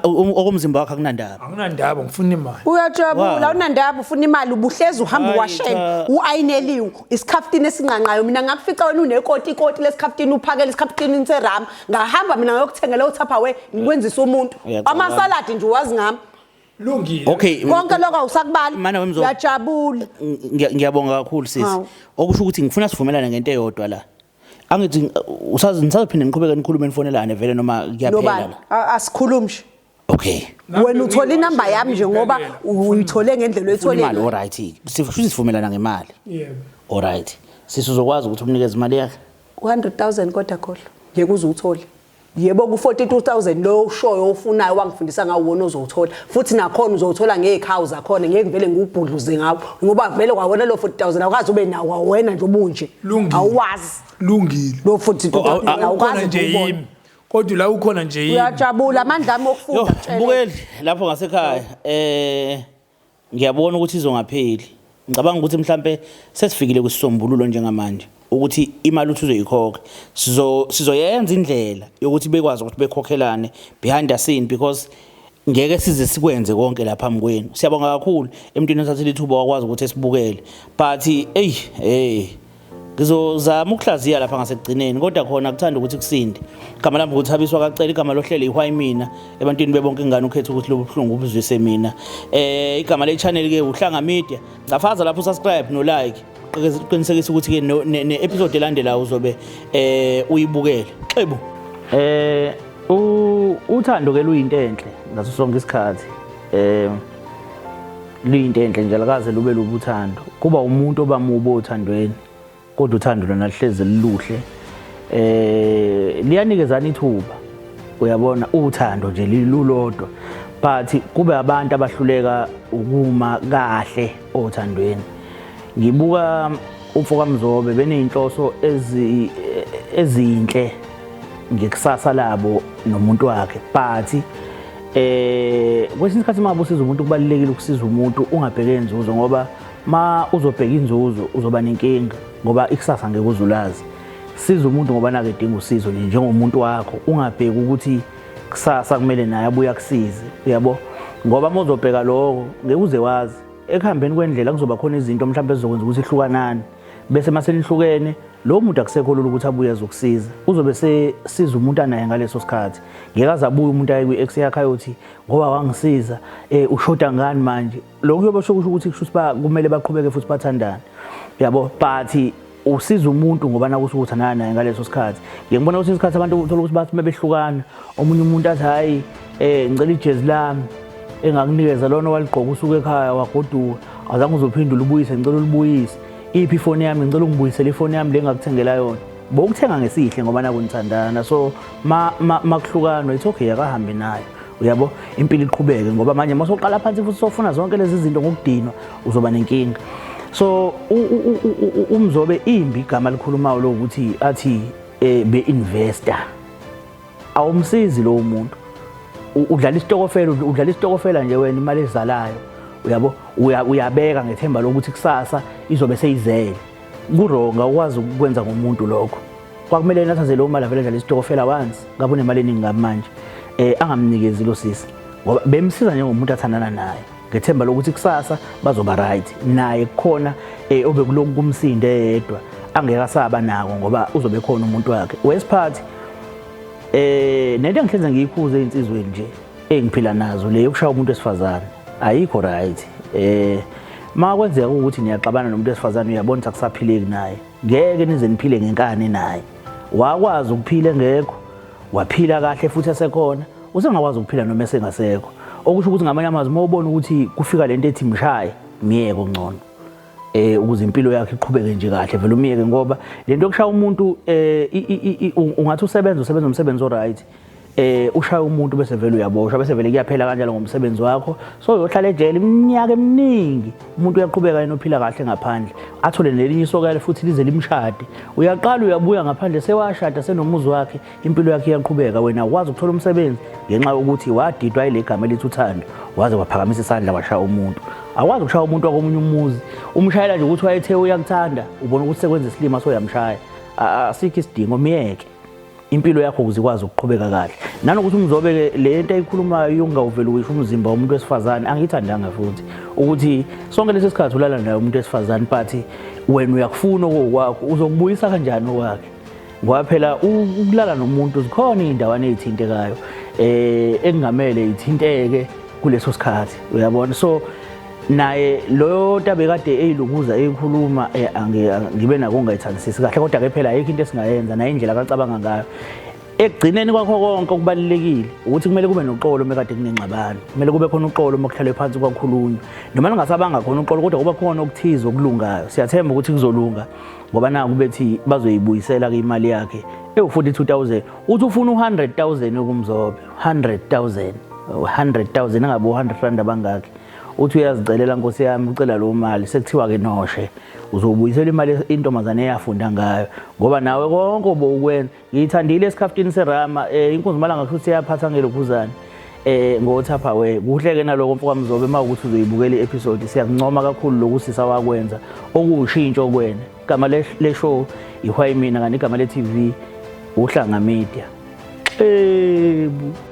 Okomzimba wakhe akunandaba. Anginandaba ngifuna imali. Uyajabula Wow. awunandaba ufuna imali ubuhlezi uhamba Hayi, uwashela cha. uayineliwe isikhaftini esinqanqayo mina ngakufica wena unekoti ikoti lesikhafutini uphakele isikhaftini serama ngahamba mina ngayokuthengela uTupperware ngikwenzisa umuntu Uyacabanga. amasaladi nje uwazi ngami Lungile. Okay. konke lokho awusakubali Mana wemzobe. uyajabula Ngiyabonga kakhulu sisi. Hawu. Okusho ukuthi ngifuna sivumelane ngento eyodwa la. Angithi usazi nisazophinde niqhubeke nikhulume nifonelane vele noma kuyaphela nobani la. Asikhulumi nje Okay. Nami wena uthola inamba yami nje ngoba ngiyiphekela. uyithole ngendlela Ufuna oyithole imali alright. Sifuna sivumelana ngemali. Yebo. Alright. Sisi uzokwazi ukuthi umnikeze imali yakhe. 100,000 kodwa khohlwa ngeke uze uthole yebo ku-42000 lo ushoyo ofunayo wangifundisa ngawo wona ozowuthola futhi nakhona uzowuthola ngey'khawu zakhona ngeke ngivele ngiwubhudluze ngawo ngoba vele kwawona lo 40000 awukazi ube nawo kwawena nje obunje Lungile. awuwazi Lungile. lo 42000 Ukhona awukazi nje nje ubone yimi. Kodwa la ukhona nje yimi. uyajabula amandla ami Yo, okufunda kutshele. mbukeli lapho ngasekhaya ngiyabona ukuthi izongapheli. Ngicabanga ukuthi mhlambe sesifikile kwisisombululo njengamanje ukuthi imali uthi uzoyikhokha. Sizoyenza indlela yokuthi bekwazi ukuthi bekhokhelane behind the scene because ngeke size sikwenze konke lapha phambi kwenu. Siyabonga kakhulu emntwini othathile ithuba wakwazi ukuthi esibukele. But hey hey ngizozama ukuhlaziya lapha ngasekugcineni kodwa khona kuthanda ukuthi kusinde. Igama lami nguThabiswa Kacela, igama lohlelo ihwayi mina ebantwini bebonke ingane ukhetha ukuthi lobu buhlungu ubuzwise mina. Igama le channel ke uHlanga Media. Ngafaza lapho subscribe no like. Qinisekisa ukuthi ke ne episode elandelayo uzobe uyibukele. Xebu. Uthando ke luyinto enhle ngaso sonke isikhathi. Luyinto enhle nje alikaze lube lubuthando. Kuba umuntu obamubi othandweni kodwa uthando lona lihlezi liluhle. Liyanikezana ithuba. Uyabona uthando nje lilulodwa. But kube abantu abahluleka ukuma kahle othandweni. Ngibuka umfo kaMzobe beneyinhloso ezinhle ngekusasa labo nomuntu wakhe but kwesinye isikhathi uma usiza umuntu kubalulekile ukusiza umuntu ungabheki inzuzo ngoba ma uzobheka inzuzo uzoba nenkinga ngoba ikusasa ngeke uzulazi. Siza umuntu ngoba nake edinga usizo nje njengomuntu wakho ungabheki ukuthi kusasa kumele naye abuye akusize uyabo ngoba uma uzobheka lokho ngeke uze wazi ekuhambeni kwendlela kuzoba khona izinto mhlawumbe ezizokwenza ukuthi ihlukanane bese mase nihlukene lo muntu akusekho lula ukuthi abuye azokusiza uzobe sesiza umuntu anaye ngaleso sikhathi ngeke aze abuye umuntu aye kwi-ex yakhe ayothi ngoba wangisiza ushoda ngani manje lokho kuyobe kusho ukuthi kusho ukuthi kumele baqhubeke futhi bathandane uyabo but usiza umuntu ngoba nakusuke uthandana naye ngaleso sikhathi. Ngike ngibona ukuthi isikhathi abantu uthola ukuthi bathi mebehlukana omunye umuntu athi hayi ngicela ijezi lami engakunikeza lona waligqoka usuke ekhaya wagoduka azange uzophinde ulubuyise ngicela ulubuyise iphi ifoni yami ngicela ungibuyisele ifoni yami le engakuthengela yona bokuthenga ngesihle ngoba nakunithandana so makuhlukanwa it's okay akahambe nayo uyabo impilo iqhubeke ngoba manje mawusoqala phansi futhi sofuna zonke lezi zinto ngokudinwa uzoba nenkinga. So uMzobe imbi igama likhulumayo lokuthi athi be-investor awumsizi lowo muntu udlala isitokofela udlala isitokofela nje wena imali ezalayo uyabo uyabeka ngethemba lokuthi kusasa izobe seyizele kuronga ukwazi ukwenza ngomuntu lokho kwakumele nathathe leyo mali avele adlale isitokofela once ngabe unemali eningi kabi manje angamnikezi lo sisi ngoba bemsiza njengomuntu athandana naye ngethemba lokuthi kusasa bazoba right naye kukhona obekuloku kumsinde yedwa angeke asaba nako ngoba uzobe khona umuntu wakhe wesiphathi. Nento engihleze ngiyikhuze einsizweni nje engiphila nazo le yokushaya umuntu wesifazane ayikho right. Ma kwenzeka ukuthi niyaxabana nomuntu wesifazane uyabona ukuthi akusaphileki naye ngeke nize niphile ngenkani naye wakwazi ukuphila engekho waphila kahle futhi esekhona usengakwazi ukuphila noma esengasekho okusho ukuthi ngamanye amazwi uma ubona ukuthi kufika lento ethi mshaye miyeke ngcono ukuze impilo yakhe iqhubeke nje kahle vele umiyeke ngoba lento yokushaya umuntu ungathi usebenza umsebenzi oright ushaya umuntu bese vele uyaboshwa bese vele kuyaphela kanjalo ngomsebenzi wakho so uyohlala ejele iminyaka eminingi umuntu uyaqhubeka yena uphila kahle ngaphandle athole nelinye isokela futhi lize limshade uyaqala uyabuya ngaphandle sewashada senomuzi wakhe impilo yakhe iyaqhubeka wena ukwazi ukuthola umsebenzi ngenxa yokuthi wadidwa ile gama elithi uthando waze waphakamisa isandla washaya umuntu. Akwazi ukushaya umuntu wakomunye umuzi, umshayela nje ukuthi wayethe uyakuthanda, ubona ukuthi sekwenza isilima soyamshaya. Asikho isidingo, myeke impilo yakho ukuze ikwazi ukuqhubeka kahle. Nanokuthi uMzobe-ke le nto ayikhulumayo yokungawuveli wisho umzimba womuntu wesifazane angiyithandanga futhi, ukuthi sonke lesi sikhathi ulala naye umuntu wesifazane but wena uyakufuna okokwakho, uzokubuyisa kanjani okwakhe? Ngoba phela ukulala nomuntu zikhona iy'ndawana ey'thintekayo ekungamele ithinteke kuleso sikhathi, uyabona. So naye loyo nto abekade eyilunguza eyikhuluma ngibe nako ongayithandisisi kahle, kodwa-ke phela ayikho into esingayenza naye indlela akacabanga ngayo. Ekugcineni kwakho konke okubalulekile ukuthi kumele kube noxolo uma kade kunengxabano, kumele kube khona uxolo uma kuhlalwe phansi kwakhulunywa, noma lingasabanga khona uxolo kodwa kuba khona okuthize okulungayo. Siyathemba ukuthi kuzolunga ngoba naku bethi bazoyibuyisela-ke imali yakhe ewu-42,000. Uthi ufuna u-100,000 ukuMzobe, 100,000, 100,000 engabe u-100 rand abangaki. Uthi uyazicelela nkosi yami, ucela leyo mali, sekuthiwa-ke noshe uzobuyisela imali intombazane eyafunda ngayo, ngoba nawe konke obowukwenza. Ngiyithandile esikhafutini serama, inkunzi malanga kusho iyaphatha ngelokhuzane ngo-Tupperware. Kuhle-ke naloko mfo kaMzobe, uma ukuthi uzoyibukela i-episode, siyakuncoma kakhulu lokhu sisa wakwenza okuwushintsho kuwena. Igama le-show iHwayimina, kanti igama le-TV Uhlanga Media. Xebu.